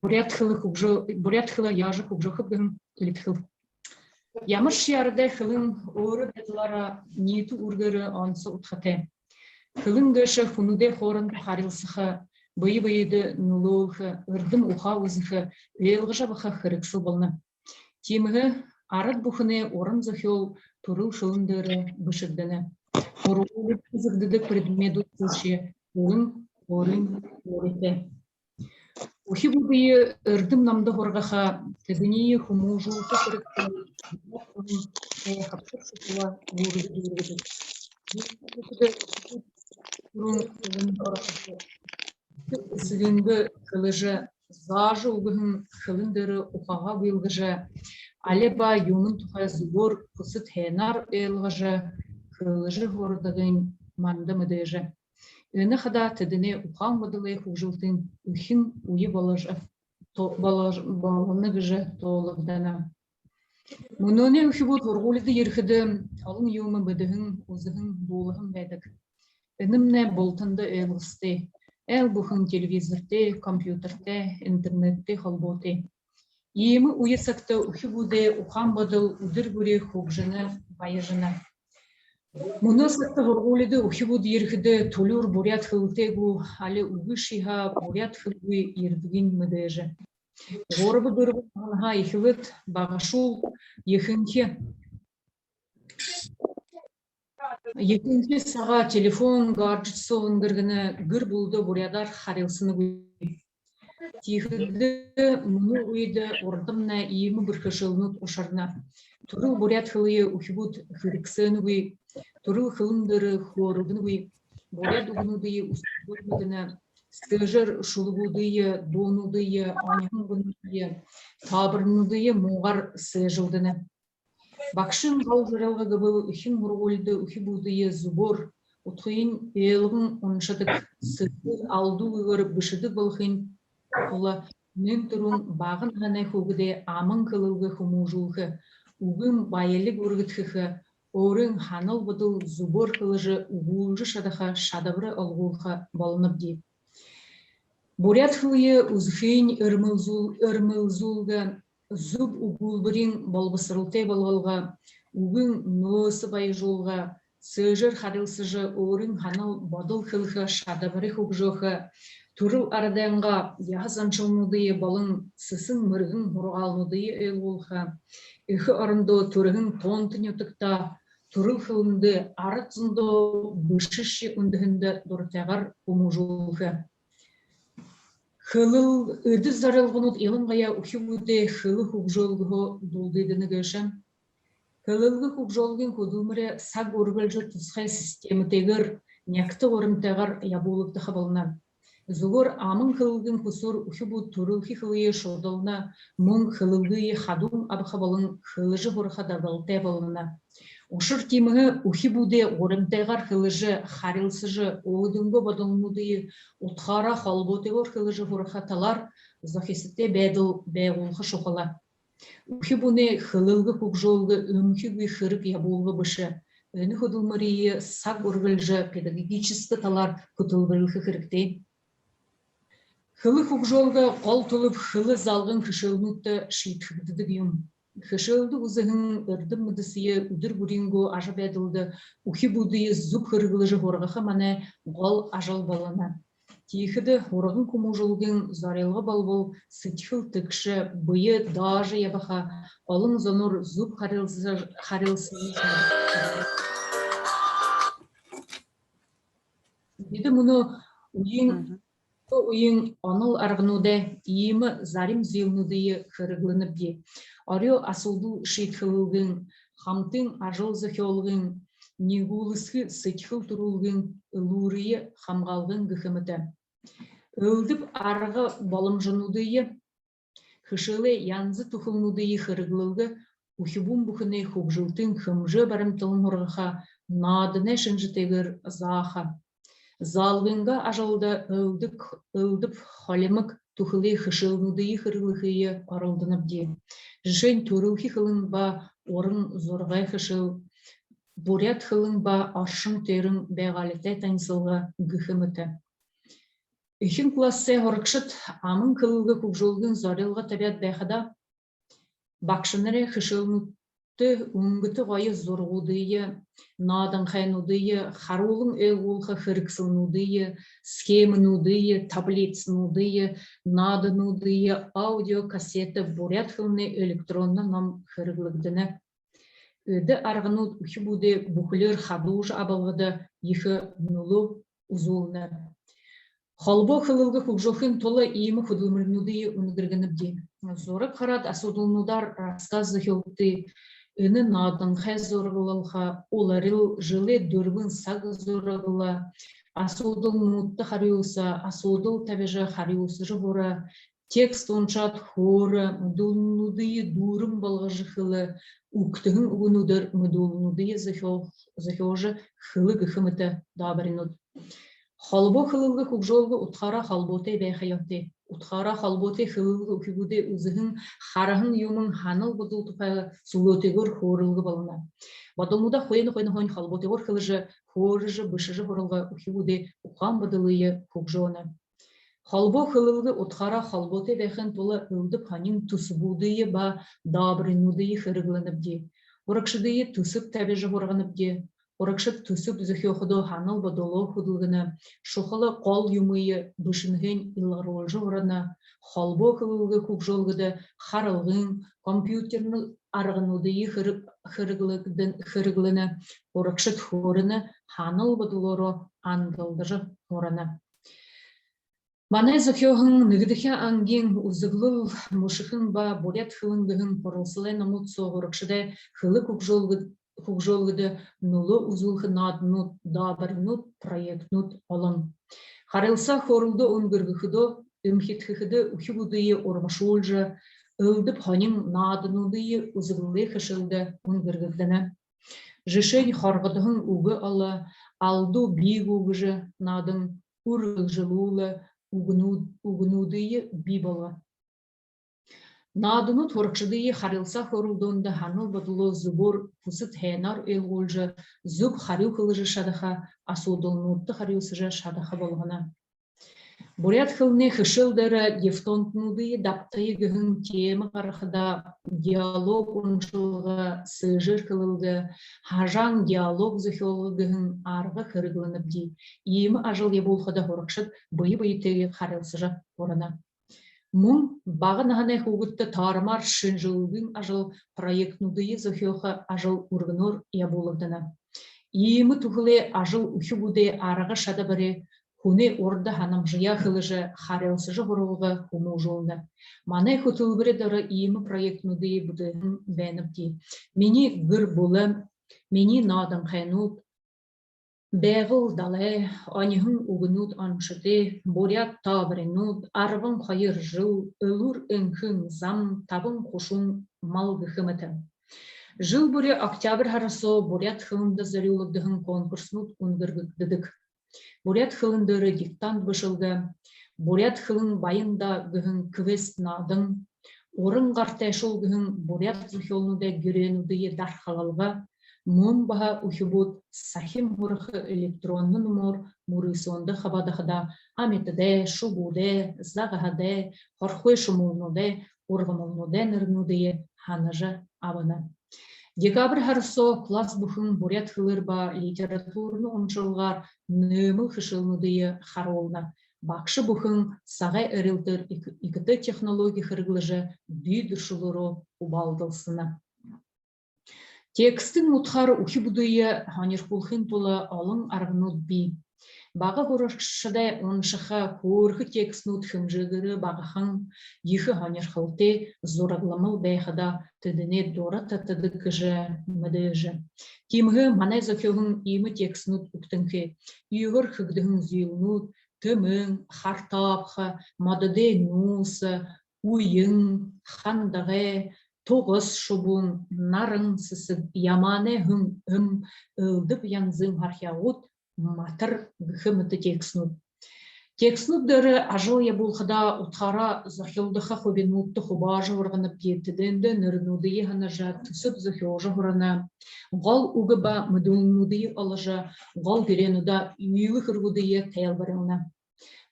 буряад хэлэ хүгжөө-, буряад хэлэ яажа хүгжөөхэб гэһэн элидхэл. Ямаршье арадай хэлэн өөрөө байдалаараа, ниитэ үүргээрээ онсо удхатай. Хэлэн гээшэ хүнүүдэй хоорондо харилсаха, бэе бэедээ нүлөөлхэ, эрдэм ухаа үзэхэ, ойлгожо абаха хэрэгсэл болоно. Тиимэһээ арад бүхэнэй уран зохёол түрэл хэлэн дээрэ бэшэгдэнэ. Һургуулида үзэгдэдэг предметүүд сүүршье гүрэн өөрын өөрөөр. Үхибүүдые эрдэм номдо һургаха, тэдэниие хүмүүжүүлхэ хэрэгтэй. Хабтар шухала үүргэ дүүргэдэг. Түрүүн хэлэндэ орохо, эсэгынгээ хэлэжэ, заажа үгэһэн хэлэн дээрэ ухаагаа бэлдэжэ, али ба юумэн тухай зүбөөр хүсэд һайнаар ойлгожо, хэлэжэ һургадагынь манда мэдээжэ. Энэ хадаа тэдэнэй ухаан бодолой хүгжэлтын эхин үе боложо, то-, боложо, болоно гэжэ тоологдоно. Мүнөөнэй үхибүүд һургуулида ерэхэдээ олон юумэ мэдэһэн, үзэһэн, дуулаһан байдаг. Энэмнай бултанда ойлгосотой. Айл бүхэн телевизортой, компьютертой, интернеттэй холбоотой. Иимэ үе сагта үхибүүдэй ухаан бодол үдэр бүри хүгжэнэ, баяжана. Мүнөө сагта һургуулида үхибүүд ерэхэдээ түлеэр буряад хэлэтэй гү, али үгы шье һаа буряад хэлэгүй ерэдэгынь мэдээжэ. Гурба-дүрбэн наһанһаа эхилээд багашуул ехэнхи, ехэнхи сагаа телефон, гаджет соо үнгэргэнэ, гэр бүлэдөө буряадаар харилсанагүй. Тиихэдээ мүнөө үедэ урдамнай иимэ бэрхэшээлнүүд ушарна. Түрэл буряад хэлые үхибүүд хэрэгсээнэгүй, түрэл хэлэн дээрэ хөөрэлдэнэгүй, буряад үгэнүүдые үсэгээр мэдэнэ, сээжээр шүлэгүүдые, дуунуудые, оньһон үгэнүүдые, таабаринуудые муугаар сээжэлдэнэ. Багшын гол зорилго гэбэл эхин һургуулида үхибүүдые зүбөөр, удхыень ойлгон уншадаг, сэдьхэл алдуугүйгөөр бэшэдэг болохын тула нэн түрүүн бага наһанай хүүгэдэй аман хэлэлгэ хүмүүжүүлхэ, үгын баялиг үргэдхэхэ, өөрын һанал бодол зүбөөр хэлэжэ, үгүүлжэ шадаха шадабари олгуулха болонобди. Буряад хэлые үзэхыень эрмэлзүүл-, эрмэлзүүлгэ, зүб үгүүлбэриин болбосоролтой болгоолго, үгын нөөсэ баяжуулга, сээжээр харилсажа, өөрын һанал бодол хэлэхэ шадабари хүгжөөхэ, түрэл арадайнгаа яһа заншалнуудые болон сэсэн мэргэн һургаалнуудые ойлгуулха, эхэ орондоо түрэһэн тоонто нютагтаа түрэл хэлэндээ, арад зондоо бэшэшье үндэһэндэ дуратайгаар хүмүүжүүлхэ. Хэлэл, эдэ зорилгонууд илангаяа үхибүүдэй хэлэ хүгжөөлгэһөө дулдыдана гээшэ. Хэлэлгэ хүгжөөлгын хүдэлмэри саг үргэлжэ тусхай системэтэйгээр, нягта гуримтайгаар ябуулагдаха болоно. Зүгөөр аман хэлэлгын хүсөөр үхибүүд түрэлхи хэлые шудална, мүн хэлэлгые хадуун абаха болон хэлэжэ һураха дабдалтай болоно. Ушар тиимэһээ үхибүүдэй гуримтайгаар хэлэжэ, харилсажа, өөһэдынгөө бодолнуудые удхаараа холбоотойгоор хэлэжэ һураха талаар зохистой байдал байгуулха шухала. Үхибүүнэй хэлэлгэ хүгжөөлгэ эмхигүй хэрэг ябуулга бэшэ. Энэ хүдэлмэриие саг үргэлжэ педагогическа талаар хүтэлбэрилхэ хэрэгтэй. Хэлэ хүгжөөлгэ гол түлэб хэлэ залган хэшээлнүүдтэ шиидхэгдэдэг юм. Хэшээлдэ үзэһэн эрдэм мэдэсые үдэр бүриингөө ажабайдалда үхибүүдые зүб хэрэглэжэ һургаха манай гол ажал болоно. Тиихэдэ һурган хүмүүжүүлгын зорилго болбол сэдьхэл тэгшэ, бэе даажа ябаха, олон зоноор зүб харилса-, харилсажа. Бидэ мүнөө үеын, мүнөө үеын онол аргануудай иимэ зарим зүйлнүүдые хэрэглэнэбди. Орёо асуудал шиидхэлэлгын, хамтын ажал зохёолгын, нигүүлэсхы сэдьхэл түрүүлгын, элүүрые хамгаалгын гэхэ мэтэ. Элдэб арга боломжонуудые, хэшээлэй янза түхэлнүүдые хэрэглэлгэ үхибүүн бүхэнэй хүгжэлтын хэмжээ баримталан һургаха нааданай шэнжэтэйгээр зааха. Заалгынгаа ажалда элдэб, элдэб холимог түхэлэй хэшээлнүүдые хэрэглэхые оролдонобди. Жэшээнь, түрэлхи хэлэн ба уран зурагай хэшээл, буряад хэлэн ба оршон тойрон байгаалитай танилсалга гэхэ мэтэ. Эхин классай һурагшад аман хэлэлгэ хүгжөөлгын зорилго табяад байхадаа, багшанарай хэшээлнүүдтэ үнгэтэ гоё зурагуудые, нааданхайнуудые, харуулан ойлгуулха хэрэгсэлнүүдые, схемэнүүдые, таблицануудые, наадануудые, аудиокассета, буряад хэлэнэй электронно ном хэрэглэгдэнэ. Эдэ арганууд үхибүүдэй бүхэлеэр хадуужа абалгада ехэ нүлөө үзүүлнэ. Холбоо хэлэлгэ хүгжөөхын тула иимэ хүдэлмэринүүдые үнгэргэнэбди. Зураг хараад, асуудалнуудаар рассказ зохёогты. Энэ нааданхай зураглалха, уларил, жэлэй дүрбэн саг зурагла, асуудалнуудта харюуса, асуудал табижа, харюусажа һура, текст уншаад хөөрэ, мэдүүлэлнүүдые дүүрэн болгожо хэлэ, үгтэһэн үгэнүүдээр мэдүүлэлнүүдые зохёо-, зохёожо хэлэ гэхэ мэтэ даабаринууд. Холбоо хэлэлгэ хүгжөөлгэ удхаараа холбоотой байха ёһотой. Удхаараа холбоотой хэлэлгэ үхибүүдэй үзэһэн, хараһан юумэн, һанал бодол тухай сүлөөтэйгөөр хөөрэлгэ болоно. Бодолнуудаа хойно хойноһоонь холбоотойгоор хэлэжэ, хөөрэжэ, бэшэжэ һуралга үхибүүдэй ухаан бодолые хүгжөөнэ. Холбоо хэлэлгэ удхаараа холбоотой байхын тула элдэб һонин түсэбүүдые ба даабаринуудые хэрэглэнэбди. Һурагшадые түсэб табижа һурганабди. Һурагшад түсэб зохёоходоо һанал бодолоо хүдэлгэнэ, шухала гол юумые бэшэнһээнь илгаруулжа һурана. Холбоо хэлэлгэ хүгжөөлгэдэ харалгын, компьютернэ аргануудые хэрэг-, хэрэглэгдэн-, хэрэглэнэ. Һурагшад хөөрэнэ, һанал бодолоороо андалдажа һурана. Манай зохёоһон нэгэдэхи ангиин «Үзэглэл, мүшэхэн ба буряад хэлэн» гэһэн һуралсалай номууд соо һурагшадай хэлэ хүгжөөлгэ-, хүгжөөлгэдэ нүлөө үзүүлхэ нааданууд, даабаринууд, проектнүүд олон. Харилсаа хөөрэлдөө үнгэргэхэдөө, эмхидхэхэдэ үхибүүдые урмашуулжа, элдэб һонин наадануудые үзэглэлэй хэшээлдэ үнгэргэгдэнэ. Жэшээнь, хоргодоһон үгэ оло, алдуу бии гүгэжэ наадан, үргэлжэлүүлэ үгэнүүд-, үгэнүүдые бии болго. Нааданууд һурагшадые харилсаа хөөрэлдөөндэ һанал бодолоо зүбөөр, хүсэд һайнаар ойлгуулжа, зүб харюу хэлэжэ шадаха, асуудалнуудта харюусажа шадаха болгоно. Буряад хэлэнэй хэшээл дээрэ дифтонгнуудые дабтая гэһэн темэ гарахадаа, диалог уншалга, сээжээр хэлэлгэ, һажаан диалог зохёолго гэһэн арга хэрэглэнэбди. Иимэ ажал ябуулхада һурагшад бэе бэетэйгээ харилсажа һурана. Мүн бага наһанай хүүгэдтэ таарамаар шэнжэлэлгын ажал, проектнүүдые зохёохо ажал үргэнөөр ябуулагдана. Иимэ түхэлэй ажал үхибүүдэй арга шадабари, хүнэй урда һанамжаяа хэлэжэ, харилсажа һуралга хүмүүжүүлнэ. Манай хүтэлбэри доро иимэ проектнүүдые бүтээһэн байнабди. «Минии гэр бүлэ», «Минии нааданхайнууд», «Байгал далай», «Оньһон үгэнүүд», «Оншотой», «Буряад таабаринууд», «Арбан хоёр жэл», «Элүүр энхын зам», «Табан хушуун мал» гэхэ мэтэ. Жэл бүри октябрь һара соо буряад хэлэндэ зорюулагдаһан конкурснууд үнгэргэгдэдэг. Буряад хэлэн дээрэ диктант бэшэлгэ, «Буряад хэлэн баян даа» гэһэн квест-наадан, «Уран гартайшуул» гэһэн буряад зохёолнуудай геройнуудые дархалалга, мүн баһа үхибүүд сахим һураха электронно нөмөөр мүрысөөндэ хабаадахадаа, амитадай, шубуудай, загаһадай, хорхой шумуунуудай, ургамалнуудай нэрэнүүдые һанажа абана. Декабрь һара соо класс бүхэн буряад хэлээр ба литературна уншалгаар нөмөл хэшээлнүүдые харуулна. Багша бүхэн сагай эрилтээр ИК-, ИКТ технологи хэрэглэжэ, дүй дүршэлөөрөө хубаалдалсана. Текстын удхаар үхибүүдые һонирхуулхын тула олон арганууд бии. Бага һурагшадай уншаха, хөөрэхэ текстнүүд хэмжээгээрээ багахан, ехэ һонирхолтой, зурагламал байхада тэдэнэй дура татадаг гэжэ мэдээжэ. Тиимэһээ манай зохёоһон иимэ текстнүүд үгтэнхэй: иигээр хэгдэһэн зүйлнүүд, тэмээн, хартаабха, мододой нюуса, уян, хандагай, тугас шубуун, наран сэсэг, ямаанай һүн эм, элдэб янзын һархяагууд, матар гэхэ мэтэ текстнүүд. Текстнүүд дээрэ ажал ябуулхадаа удхаараа зохёолдохо хубинуудта хубаажа һурганабди, тэдээндэ нэрэнүүдые һанажа, түсэб зохёожо һурана. Гол үгэ ба мэдүүлэлнүүдые оложо, гол гэрээнүүдээ, үйлэ хэрэгүүдые тайлбарилна.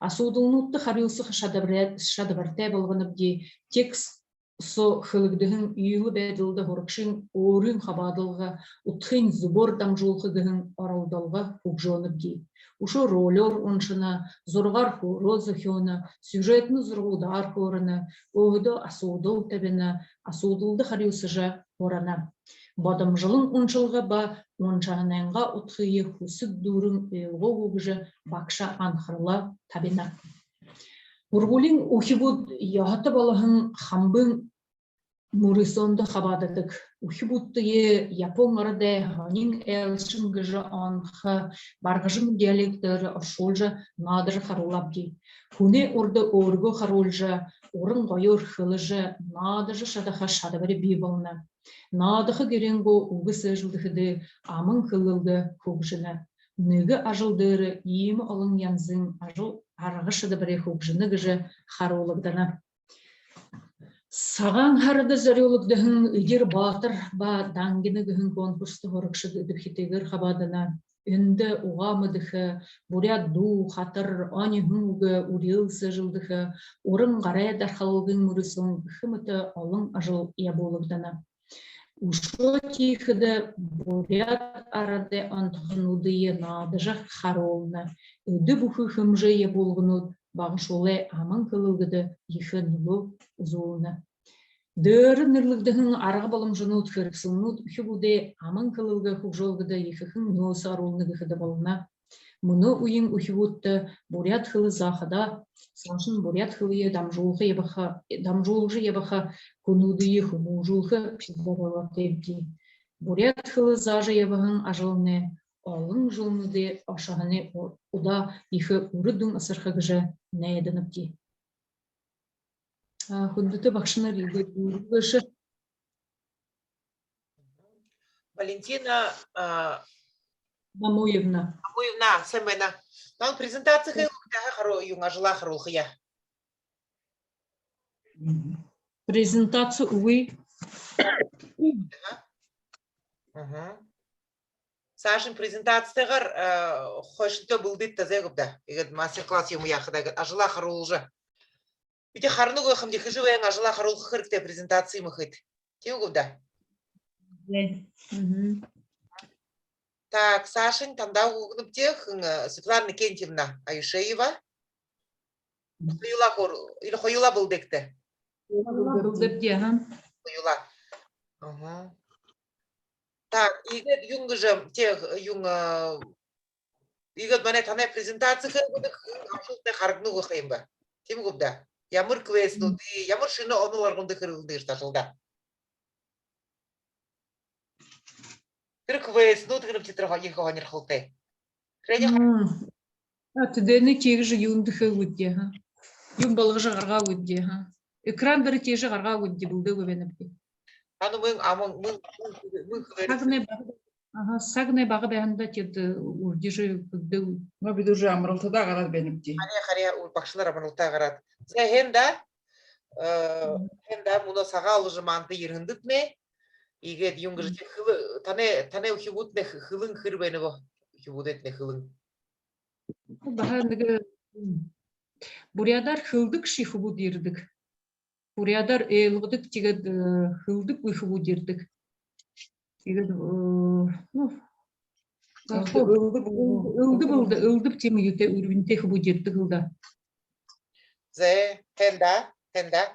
Асуудалнуудта харюусаха шадабарай-, шадабартай болгонобди. Текст соо хэлэгдэһэн үйлэ байдалда һурагшын өөрын хабаадалга, удхыень зүбөөр дамжуулха гэһэн оролдолго хүгжөөнэбди. Үшөө ролёор уншана, зурагаар хөөрөө зохёоно, сюжетнэ зурагуудаар хөөрэнэ, өөһэдөө асуудал табина, асуудалда харюусажа һурана. Бодомжолон уншалга ба уншаһанайнгаа удхые хүсэд дүүрэн ойлгоо гү гэжэ багша анхаралаа табина. Һургуулиин үхибүүд ёһото болоһон хамбын мүрысөөндэ хабаададаг. Үхибүүдтээ япон арадай һонин айлшан гэжэ онхо баргажан диалектээр оршуулжа, наадажа харуулаабди. Хүнэй урда өөрыгөө харуулжа, уран гоёор хэлэжэ, наадажа шадаха шадабари бии болоно. Наадаха гэрэйнгөө үгэ сээжэлдэхэдээ, аман хэлэлгэ хүгжэнэ. Нэгэ ажал дээрэ иимэ олон янзын ажал, арга шадабари хүгжэнэ гэжэ харуулагдана. Сагаан һарада зорюулагдаһан «Эдир баатар ба дангина» гэһэн конкурста һурагшад эдэбхитэйгээр хабаадана. Эндэ угаа мэдэхэ, буряад дуу, хатар, оньһон үгэ, үреэл сээжэлдэхэ, уран гарай дархалалгын мүрысөөн гэхэ мэтэ олон ажал ябуулагдана. Үшөө тиихэдэ буряад арадай онтохонуудые наадажа харуулна. Эдэ бүхы хэмжээ ябуулганууд багашуулай аман хэлэлгэдэ ехэ нүлөө үзүүлнэ. Дээрэ нэрлэгдэһэн арга боломжонууд, хэрэгсэлнүүд үхибүүдэй аман хэлэлгэ хүгжөөлгэдэ ехэхэн нөөсэ оруулна гэхэдэ болоно. Мүнөө үеын үхибүүдтэ буряад хэлэ заахадаа, саашань буряад хэлые дамжуулжа ябаха, дамжуулжа ябаха хүнүүдые хүмүүжүүлхэ зорилготой бди. Буряад хэлэ заажа ябаһан ажалнай олон жэлнүүдэй ошоһон удаа ехэ үрэ дүн асарха гэжэ найданабди. А, хүндэтэ багшанар, иигээд дүүргэжэ. Валентина, а, Намуевна. Намуевна, сайн байна. Тан презентаци хээ гү, даа, харуу, юун, ажалаа харуулхаяа? Презентаци үгы. Аха. Аха. Саашань презентацитайгаар, а, хойшонтоо бэлдыт даа, зай гүб даа. Иигээд мастер-класс юумэ яахадаа, иигээд ажалаа харуулжа. Бидэ харанагүйбди, хэжэ байһан ажалаа харуулха хэрэгтэй, презентаци юумэ хээд. Тиимэ гүб даа? Зай. Мгм. Так, саашань тандаа үгэнэбди, хэн, э, Светлана Никентьевна Аюшеева. Хоюулаа хор-, или хоюулаа бэлдэгты? Хоюулаа бэлдэгты, аха. Хоюулаа. Аха. Так, иигээд юун гэжэ, тэ, юун, э, иигээд манай танай презентаци хээ гү даа, хэн абсолютно харагданагүй юм бэ. Тиимэ гүб даа? Ямар квестнүүдые, ямар шэнэ онол аргамнуудые хэрэглэнэ гэжэ ажалдаа. Тэрэ квестнүүд гэнэбди, тэрэ ехэ һонирхолтой. Хрэни ха- Мм. А, тэдэнээ тиигэжэ юундэ хээгүй даа, ха? Юун болгожо гаргаагүй даа, ха? Экран дээрэ тиигэжэ гаргаагүй даа, бэлдээгүй байнабди. Аны мэн, а, мэн, мэн, мэн, мэн хэлээрэй. Сагнай бага, аха, сагнай бага байһандаа тэдэ, э, үрдижэ хэгдээгүй. Но бидэ уже амаралтадаа гараад байнабди. Харин, харин, ү-, багшанар амаралтадаа гараад. Зай, һайн даа. Э, һайн даа, мүнөө сагаа оложо манда ерэһэндэтнай. Иигээд юун гэжэ, тэ, хэлэ-, танай, танай үхибүүдтнай хэ-, хэлэн хэр байна бэ? Үхибүүдэйтнай хэлэн. Баһа нэгэ, м, буряадаар хэлэдэгшье хүбүүд ерэдэг. Буряадаар ойлгодог, тиигээд, э, хэлэдэггүй хүбүүд ерэдэг. Тиигээд, э, ну, элдэб, элдэб, элдэб, элдэб, тиимэ юутэй, уровеньтэй хүбүүд ерэдэг лэ даа. Зай, һайн даа, һайн даа.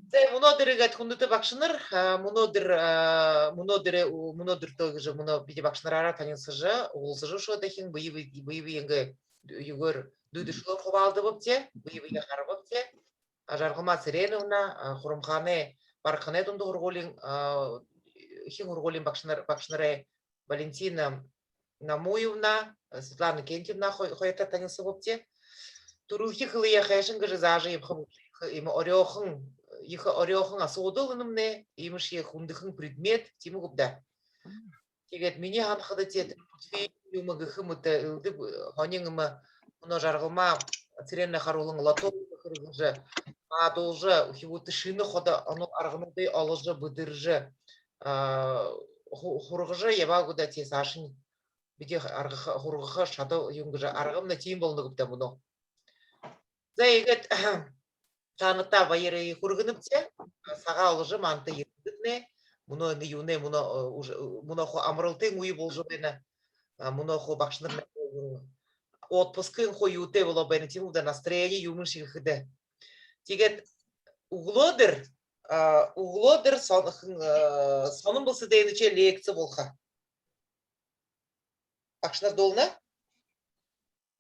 Зай, мүнөөдэр иигээд, хүндэтэ багшанар, а, мүнөөдэр, а, мүнөөдэр, мүнөөдэртөө гэжэ, мүнөө бидэ багшанараараа танилсажа, уулзажа, үшөө дахин бэе бэе, бэе бэеынгээ юугээр, дүйдэ шүлөөр хубаалдабабди, бэе бэеэ харабабди. А, Жаргалма Цыреновна, а, Хурамхаанай, Баргаханай дунда һургуулиин, а, эхин һургуулиин багшанар, багшанарай Валентина Намуевна, Светлана Никентьевна хо-, хоёртой танилсабабди. Түрэлхи хэлэеэ хайшан гэжэ заажа ябахаб, иимэ орёохон, ехэ орёохон асуудал энэмнай, иимэшье хүндэхэн предмет, тиимэ гүб даа? Тиигээд минии һанахада, тэ, юумэ гэхэ мэтэ, элдэб, һонин юумэ, мүнөө жаргалмаа цэрэнэй харуулан лото хэрэглэжэ, наадуулжа, үхибүүдтэ шэнэ ходо онол аргануудые оложо, бэдэржэ, а, ху-, һургажа ябаа гү даа, тиигээд саашань бидэ аргаха, һургаха шадал юун гэжэ аргамнай тиимэ болоно гүб даа мүнөө. За, иигээд таанадта баярые хүргэнэбди, сагаа оложо манда ерэхэдэтнай. Мүнөө энэ юунэй, мүнөө, э, уже, э, мүнөө хуу амаралтын үе боложо байна. А, мүнөө хуу багшанарнай, э, отпускын хуу юутэй болоо байна, тиимэ гү даа, настроение юумэн шэгэхэдэ. Тиигээд үглөөдэр, а, үглөөдэр сон-, э, Сонон Бэлсэдэнэйшье лекци болохо. Багшанар, дуулана?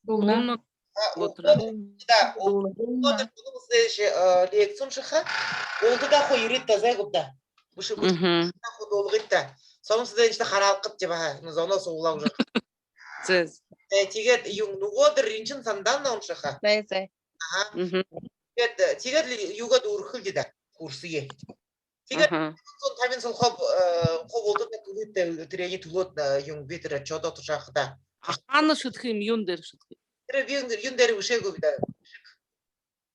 Дуулана. Дуулана. А, үглөөдэр, да, үглөөдэр Сонон Бэлсэдэнэйшье, э, лекци уншаха. Уулта даа хуу ерээд даа, зай гүб даа. Бэшэ, бэшэ. Мгм. Хуу дуулгыт даа. Сонон Бэлсэдэнэйшье хараалхат даа баһа. Ну, зоной суулаа уже. Зай. Э, тиигээд юун, нүгөөдэр Ринчин Сандаана уншаха. Зай, зай. Аха. Мгм. Тиигээд, э, тиигээд лэ юугээ дүүрэхэл даа, курсые. Тиигээд Аха. Зуун табин соо хоб, э, хоб уулта даа, түлөөд, э, тэрэниие түлөөд, э, юун, би тэрэ отчёдоо тушааха даа. А хаана шэдэхэ юм, юун дээрэ шэдэхэ юм? Тэрэ би юун, юун дээрэ бэшээгүй би даа.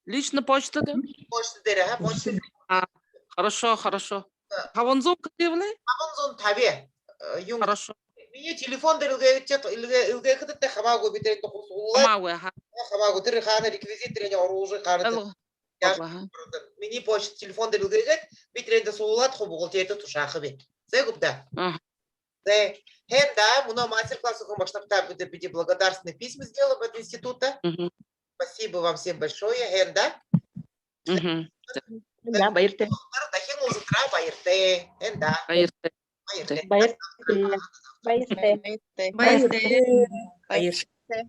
Лична почта дээрэ? Почта дээрэ, аха, почта дээрэ. А, хорошо, хорошо. Да. Табан зуун гэжэ бэлэй? Табан зуун табяа. Э, юун. Хорошо. Минии телефон дээрэ эльгээгээ-, эльгээ-, эльгээхэдэтнай хамаагүй, би тэрэндэ хуу суглуулаад. Хамаагүй, аха. Хамаагүй, тэрэ хаана реквизит, тэрэниие оруулжа хаана. Ойлгоо. Яа-, Ага. Минии почта, телефон дээрэ эльгээгээд, би тэрэндэ суглуулаад, хуу бухгалтеридэ тушаахаб. Зай гүб даа? Аха. Зай. Һайн даа, мүнөө мастер-класс үгэһэн багшанартаа бидэ, бидэ благодарственные письма сделаем от института. Мгм. Спасибо вам всем большое, һайн даа. Мгм. Һайн даа, баяртай. Дахин уулзатараа баяртай. Һайн даа. Баяртай. Баяртай. Баяртай. Баяртай. Баяртай. Баяртай.